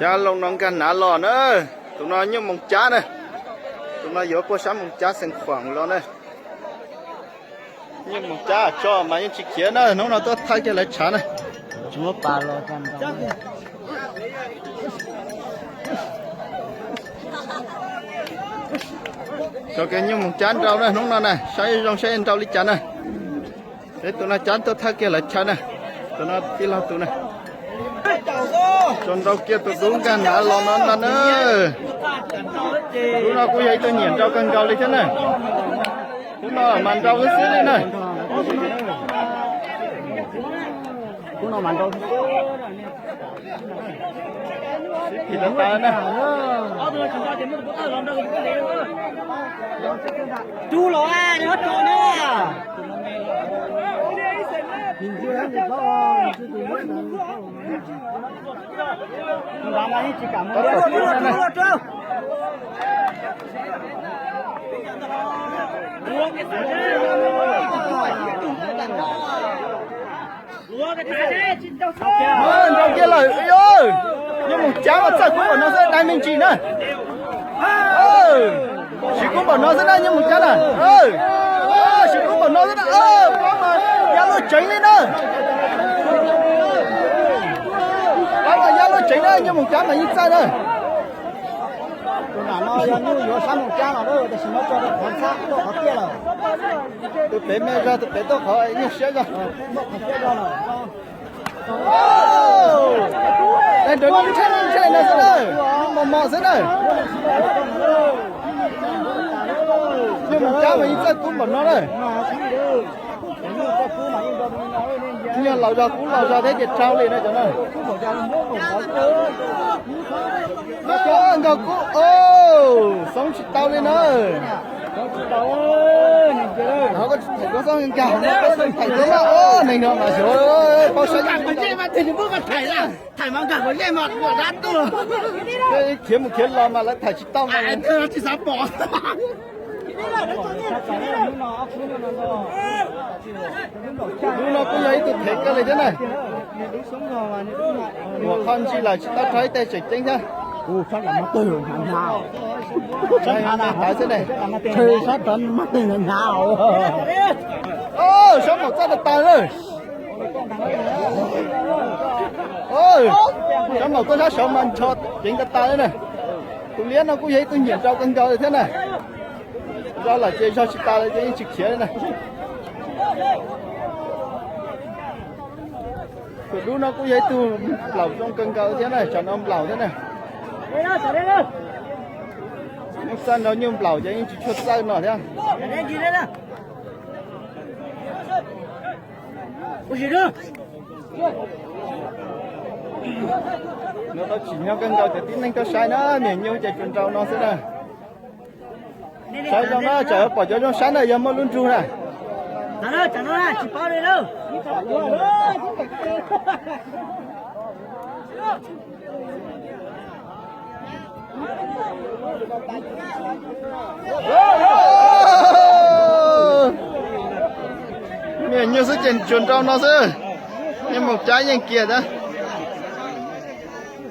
Cab loo no nkag nav los na. Tus no Nyuj Moos Cab na. Tus no yuav puag sab Moos Cab Xeev Khuam los na. Nyuj Moos Cab tso mas yeej tsis khiav na, hnub no tuaj thawj kiag lawv tshav na. Tso kiag Nyuj Moos Cab nrau na hnub no na, saib zoo saib nrau li cas na. Peb tus no cab tuaj thawj kiag lawv chaw na. Tus no tij laug tus na. Tso nrau kiag tus dub nkag nav los no ntag na. Dub no kuj yog ib tug nyiam nrau kawg nkaus li thiab na. Dub no mas nrau xwb xwb li na. Dub no mas nrau xwb xwb. Sib phim tas tas na. Rub los, nyob rau na. Nrau kiag lawm. Nyuj Moos Cab mas txawj kub npaum no xwb dai me ntsis na. Siv kub npaum no xwb na Nyuj Moos Cab na. Siv kub npaum no xwb na. Pob mas ya luaj tseev li na. Pob mas ya luaj tseev na, Nyuj Moos Cab mas yeej txawj na. Tus nam no yog nyuj yuav sab Moos Cab los, tab sis no tso rau qhov ntxhab tuaj qhov tiaj lawm. Tus pem me zog, tus pem tuaj qhov nyuaj siab zog. Nrau nyuj ntshai ntshai no xwb na, mos mos xwb na. Nyuj Moos Cab mas yeej txawj kub npaum no na. Nyuag laus zog kub laus zog thiab ces raug li no cov no. Nkag kub, xoob tsis tau li na. Thais kub xoob nkag, thais kub mas, neeg no mas xyov paub saib. Khiav mus khiav los mas lawv thais tsis tau mas. Hnub no kuj yog ib tug thev kawg li thiab na. Muam qhov ntsis lawm tsis tau rau ib teg tseem ceeb thiab. Sab tawv xwb ne. Sab maum txaj tas tas lawm. Sab maum tuaj sab saud mas ncho ceev tas tas li na. Tus liab no kuj yog ib tug nyiam nrau kawg nkaus li thiab na. Zog lawm ces zog tsis tas lawm ces yeej tsis khiav li na. Tus dub no kuj yog ib tug nplaum zoo kawg nkaus thiab na, tsam no nplaum thiab na. Muab xaj nrau nyuj nplaum ces yeej tsis tshua txawj no thiab. Nws tau tsim nyog kawg nkaus cov tib neeg tuaj saib na, niam nyuj ces tsuas nrau no xwb na. Saib zoo na, tsam yuav pom cov zoo saib na yog muaj lub nrug na. Niam nyuj xwb ces tsuas nrau no xwb. Nyuj Moos Cab yeej kiag thiab.